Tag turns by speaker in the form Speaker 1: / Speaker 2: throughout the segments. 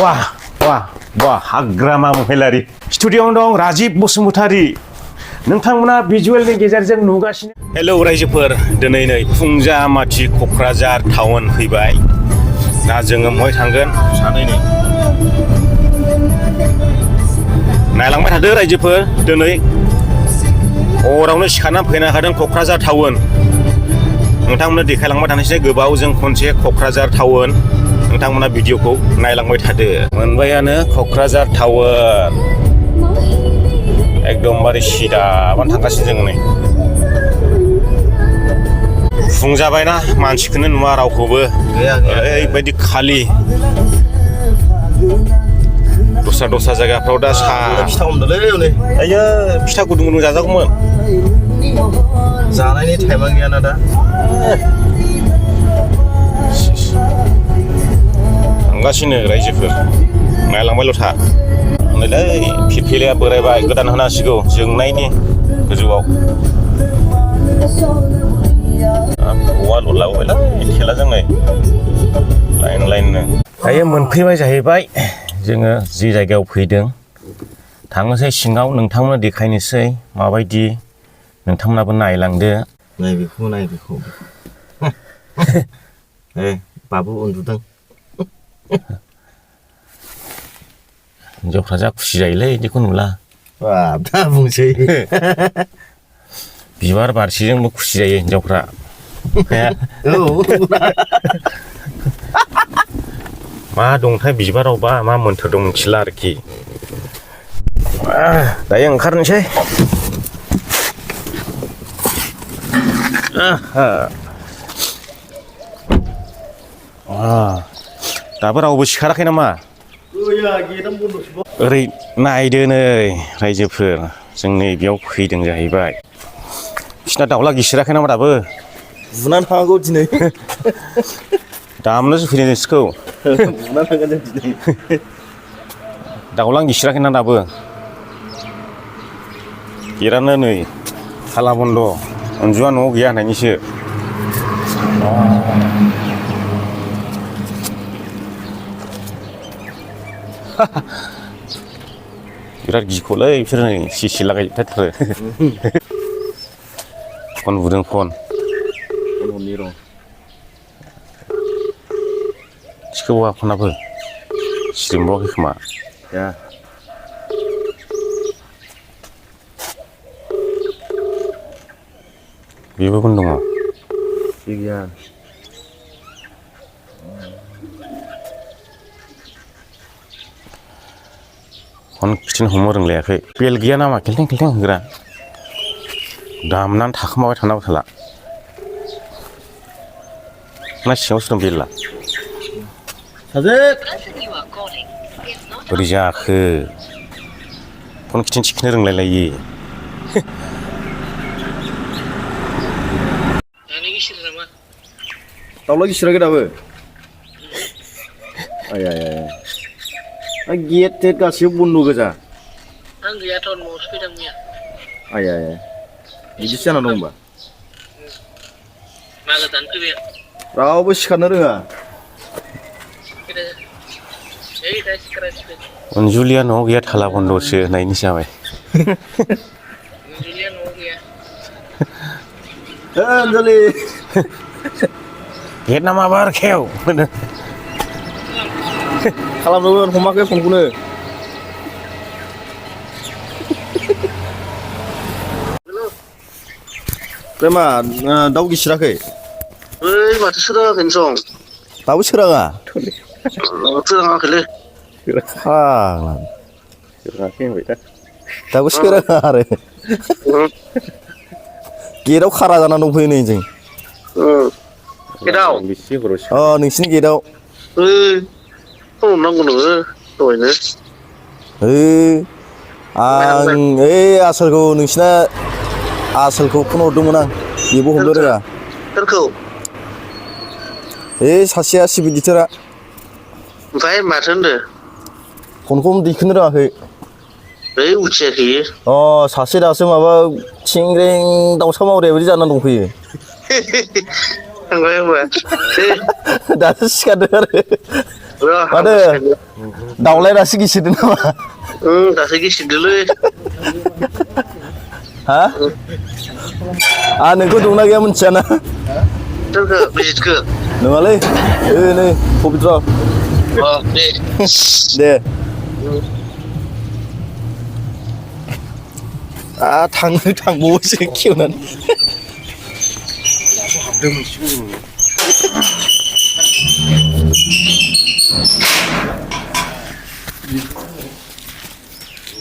Speaker 1: 와, 하그라마 महिला리. 스튜디오에 दं राजिब बसुमतारी. नोंथांमोना भिजुवेलनि गेजेरजों नुगासिनो। हेलौ रायजोफोर, दिनै नै फुंजामाथि क'क्राझार टाउन फैबाय। दा जोङो बहाय थांगोन सानैनि। नायलांबाय थादो रायजोफोर, दिनै हरावनो सिखारनानै फैनो हादों क'क्राझार टाउन। नोंथांमोननो देखायलांबाय थानोसै गोबावजों खनसे क'क्राझार टाउन। नोंथांमोना भिडिअखौ नायलांबाय थादो। मोनबायानो क'क्राझार टाउन। एकदमबारे सिदाबानो थांगासिनो जों नै। फुं जाबायना, मानसिखौनो नुवा रावखौबो। ओरैबायदि खालि। दस्रा जायगाफ्राव दा
Speaker 2: फिथा हमदोंलै हनै।
Speaker 1: आयो फिथा गुदुं गुदुं जाजागौमोन।
Speaker 2: जानायनि टाइमानो गैयाना दा।
Speaker 1: थांगासिनो रायजोफोर, नायलांबायल' था। नैलै फिरफिलाया बोरायबाय, गोदान होनांसिगौ जोंनायनि गोजौआव। औवा लुलाबायलै थेलाजों नै लाइन-लाइननो। दायो मोनफैबाय जाहैबाय जोङो जि जायगायाव फैदों। थांनोसै सिङाव, नोंथांमोननो देखायनोसै माबायदि। नोंथांमोनाबो नायलांदो।
Speaker 2: नाय बेखौ। बाबु उन्दुदों।
Speaker 1: हिनजावफ्रा जा खुसि जायोलै बिदिखौ नुला।
Speaker 2: दा बुंसै।
Speaker 1: बिबार बारसेजोंबो खुसि जायो हिनजावफ्रा।
Speaker 2: औ।
Speaker 1: मा दंथाय बिबारावबा, मा मोन्थोर दं मिथिला आरोखि। दायो ओंखारनोसै। दाबो रावबो सिखाराखै नामा?
Speaker 2: गैया, गेटआनो बन्द'सो।
Speaker 1: ओरै नायदो नै रायजोफोर, जों नैबेयाव फैदों जाहैबाय। बिसिना दाउला गिसिराखै नामा दाबो?
Speaker 2: बुनानै थांनांगौ दिनै।
Speaker 1: दामनोसो फैदों नोंसोरखौ।
Speaker 2: बुनानै थांगोन जों दिनै।
Speaker 1: दाउला गिसिराखैना दाबो? गेटआनो नै ताला बन्द', अनजुआ न'आव गैया होननायनिसो। बिराद गिख'लै बिसोरो नै सिसि लागायजोबथारथारो। Phone बुदों phone.
Speaker 2: हरनि र'।
Speaker 1: थिखोबावा फनाबो, सिरिमबावाखै खोमा।
Speaker 2: या।
Speaker 1: बेबो फन दङ।
Speaker 2: गैया।
Speaker 1: फन खिथिनो हमनो रोंलायाखै। बेल गैया नामा खेलथें होग्रा? दामनानै थाखोमाबाय थानांगौ थाला। ना सिङावसो दं बेलआ?
Speaker 2: साजेब।
Speaker 1: बोरै जाखो? फन खिथिनो थिखोनो रोंलायलायि।
Speaker 2: दाउला गिसिराखै दाबो? आया। गेट गासिबो बन्द' गोजा।
Speaker 3: आं गैयाथ' न'आवसो फैदों मैया।
Speaker 2: आया। बिदिसो जाना दं होनबा?
Speaker 3: मा गोदान फैबाय?
Speaker 2: रावबो सिखारनो रोङा।
Speaker 1: अनजुलिया न'आव गैया, थाला बन्द'सो होननायनि जाबाय।
Speaker 3: अनजुलिया न'आव गैया।
Speaker 2: अनजुलि।
Speaker 1: गेट ना माबार खेव।
Speaker 2: खालामदोंमोन, हमाखै फनखौनो। बे मा दाउ गिसिराखै?
Speaker 3: ओइ माथो सोराङाखैनो सं।
Speaker 2: दाबो सोराङा?
Speaker 3: सोराङाखैलै।
Speaker 1: सोराङाखै होनबाय दा।
Speaker 2: दाबो सोराङा आरो। गेटआव खारा जानानै दंफैयो नै जों।
Speaker 3: गेटआव?
Speaker 2: नोंसिनि गेटआव।
Speaker 3: फन हरनांगौ नोङो दहायनो।
Speaker 2: आं आसोलखौ नोंसिना आसोलखौ फन हरदोंमोन आं, बेबो हमनो रोङा।
Speaker 3: सोरखौ?
Speaker 2: सासेया सिबिदिथारा।
Speaker 3: ओमफ्राय माथो होनदों?
Speaker 2: फनखौनो दैखोनो रोङाखै।
Speaker 3: उथियाखै।
Speaker 2: सासे दासो माबा थिंग्रें दाउसा मावराया बायदि जानानै दंफैयो।
Speaker 3: थांबाय होनबा।
Speaker 2: दासो सिखारदों आरो। माथो दाउलाय दासो गिसिरदों नामा
Speaker 3: दासो गिसिरदोलै
Speaker 2: हा नोंखौ दंना गैया मिथियाना
Speaker 3: सोरखो बिजितखो
Speaker 2: नङालै नै पबित्र
Speaker 3: दे
Speaker 2: दे थांबावोसो खेवनानै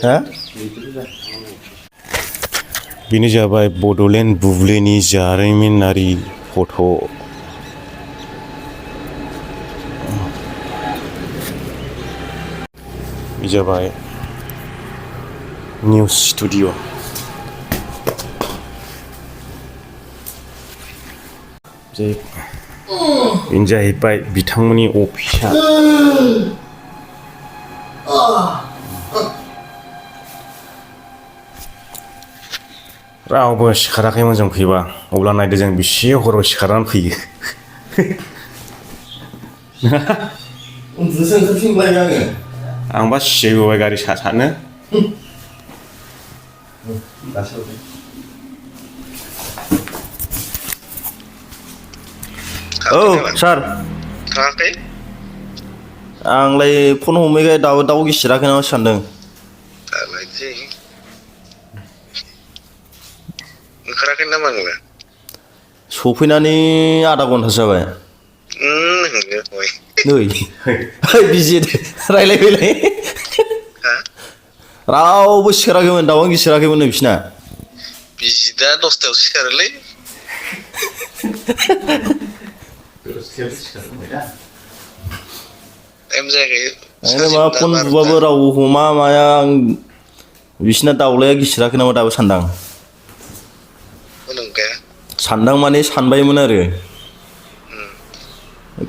Speaker 2: हा
Speaker 1: बेनो जाबाय बड'लेण्ड बुब्लिनि जारिमिनारि फट' बे जाबाय निउस स्टुडिअ बेनो जाहैबाय बिथांमोननि अफिसा रावबो सिखाराखैमोन जों फैबा अब्ला नायदो जों बेसे हराव सिखारनानै फैयो
Speaker 2: उन्दुनोसो ओंखारफिनबाय आङो
Speaker 1: आंबा सिजायबोबाय गारि सानो
Speaker 2: औ सार
Speaker 3: थाङाखै
Speaker 2: आंलाय फन हमैखाय दाउ गिसिराखै नामा सानदों
Speaker 3: दालायसै ओंखाराखै नामा नोंलाय
Speaker 2: सफैनानै आधा घन्टासो जाबाय नै बिजि रायलायफैलाय रावबो सिखाराखैमोन दाउआनो गिसिराखैमोन नै बिसिना
Speaker 3: बिजिदा 10थायाव सिखारोलै टाइम जायाखै
Speaker 2: मा फन बुबाबो रावबो हमा माया आं बिसिना दाउलाया गिसिराखै नामा दाबो सानदां सानदां माने सानबायमोन आरो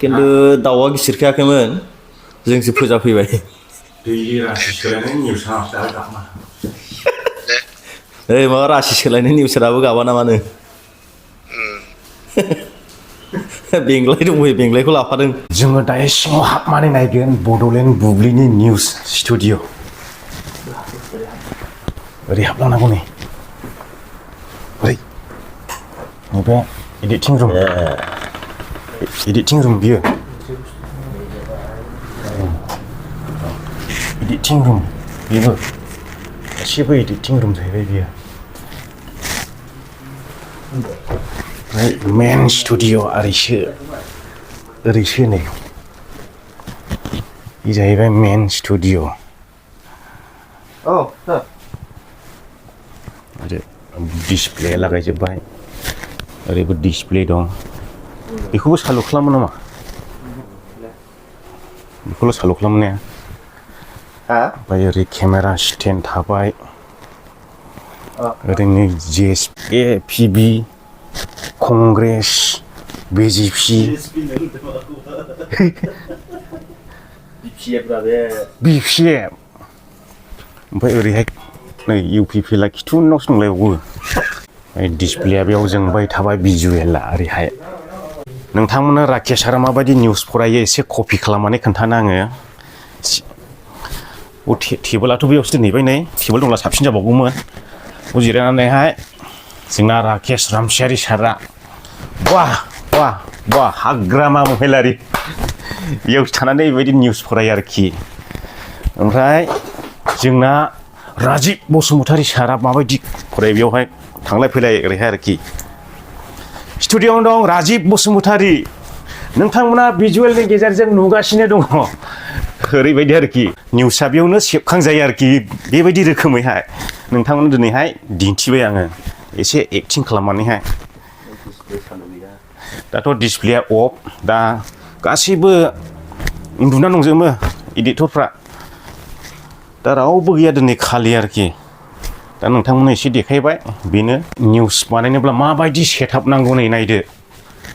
Speaker 2: खिन्थु दाउआ गिसिरखायाखैमोन जोंसो फोजाफैबाय माबा रासि सोलायनाय निउसआबो गाबा नामानो बेंग्लाय दंबोयो बेंग्लायखौ लाफादों
Speaker 1: जोङो दायो सिङाव हाबनानै नायगोन बड'लेण्ड बुब्लिनि निउस स्टुडिअ ओरै हाबलांनांगौ नै ओरै नैबे एडिटिं रुम बियो एडिटिं रुम बेबो गासिबो एडिटिं रुम जाहैबाय बियो ओमफ्राय मेन स्टुडिअ ओरैसो नै बे जाहैबाय मेन स्टुडिअ आरो डिसप्ले लागायजोब्बाय ओरैबो डिसप्ले दं बेखौबो सालु खालामो नामा बेखौल' सालु खालामो ने ओमफ्राय ओरै केमेरा स्टेन्ड थाबाय ओरैनो JSPB कंग्रेस BJP BPF ओमफ्राय ओरैहाय नै UPP ला खिथुनावसो दंलायबावो डिसप्लेया बेयाव जोंबाय थाबाय भिजुवेला ओरैहाय नोंथांमोना राकेश सारा माबायदि निउस फरायो एसे कपि खालामनानै खोन्थानो आङो टेबोलाथ' बेयावसो दोनहैबाय नै टेबोल दंब्ला साबसिन जाबावगौमोन जिरायनानैहाय जोंना राकेश रामसियारि सारा वाह हाग्रामा महिलारि बेयावसो थानानै बेबायदि निउस फरायो आरोखि ओमफ्राय जोंना राजिब बसुमतारी सारा माबायदि फरायो बेयावहाय थांलाय फैलाय ओरैहाय आरोखि स्टुडिअआव दं राजिब बसुमतारी नोंथांमोना भिजुवेलनि गेजेरजों नुगासिनो दङ ओरैबायदि आरोखि निउसआ बेयावनो सेबखांजायो आरोखि बेबायदि रोखोमैहाय नोंथांमोन दिनैहाय दिन्थिबाय आङो एसे एक्टिं खालामनानैहाय दाथ' डिसप्लेया अफ दा गासैबो उन्दुना दंजोबो एडिटरफ्रा दा रावबो गैया दिनै खालि आरोखि दा नोंथांमोननो एसे देखायबाय बेनो निउस बानायनोब्ला माबायदि सेटआप नांगौ नै नायदो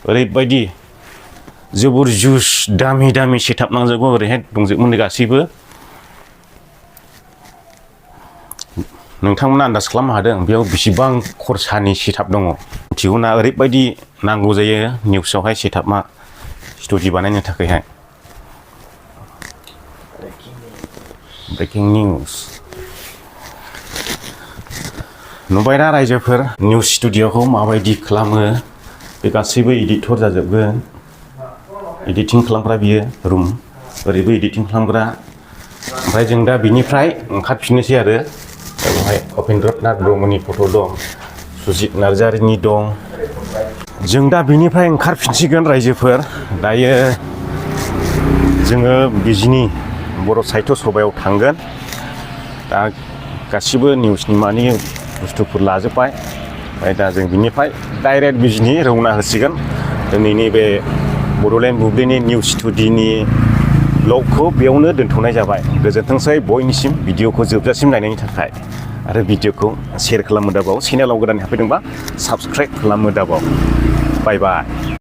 Speaker 1: ओरैबायदि जोबोर जुस दामि सेटआप नांजोबगौ ओरैहाय दंजोबो गासैबो नोंथांमोना आन्दाज खालामनो हादों बेयाव बेसेबां खरसानि सेटआप दङ मिथिगौना ओरैबायदि नांगौ जायो निउसआवहाय सेटआपआ स्टुडिअ बानायनो थाखायहाय ब्रेकिं निउस नुबाय दा रायजोफोर निउस स्टुडिअखौ माबायदि खालामो बे गासैबो एडिटर जाजोबगोन एडिटिं खालामग्रा बियो रुम ओरैबो एडिटिं खालामग्रा ओमफ्राय जों दा बिनिफ्राय ओंखारफिननोसै आरो बेवहाय उपेन्द्रनाथ ब्रह्मनि फट' दं सुजित नार्जारिनि दं जों दा बिनिफ्राय ओंखारफिनसिगोन रायजोफोर दायो जोङो बिजिनि बर' साहित्य सभायाव थांगोन दा गासिबो निउसनि मानि बुस्थुफोर लाजोब्बाय ओमफ्राय दा जों बिनिफ्राय डाइरेक्ट बिजिनि रौना होसिगोन दिनैनि बे बड'लेण्ड बुब्लिनि निउस स्टुडिअनि ब्लगखौ बेयावनो दोनथ'नाय जाबाय गोजोनथोंसै बयनिसिम भिडिअखौ जोबजासिम नायनायनि थाखाय आरो भिडिअखौ शेयार खालामनो दाबाव चेनेलाव गोदान हाबफैदोंबा साबस्क्राइब खालामनो दाबाव बाय बाय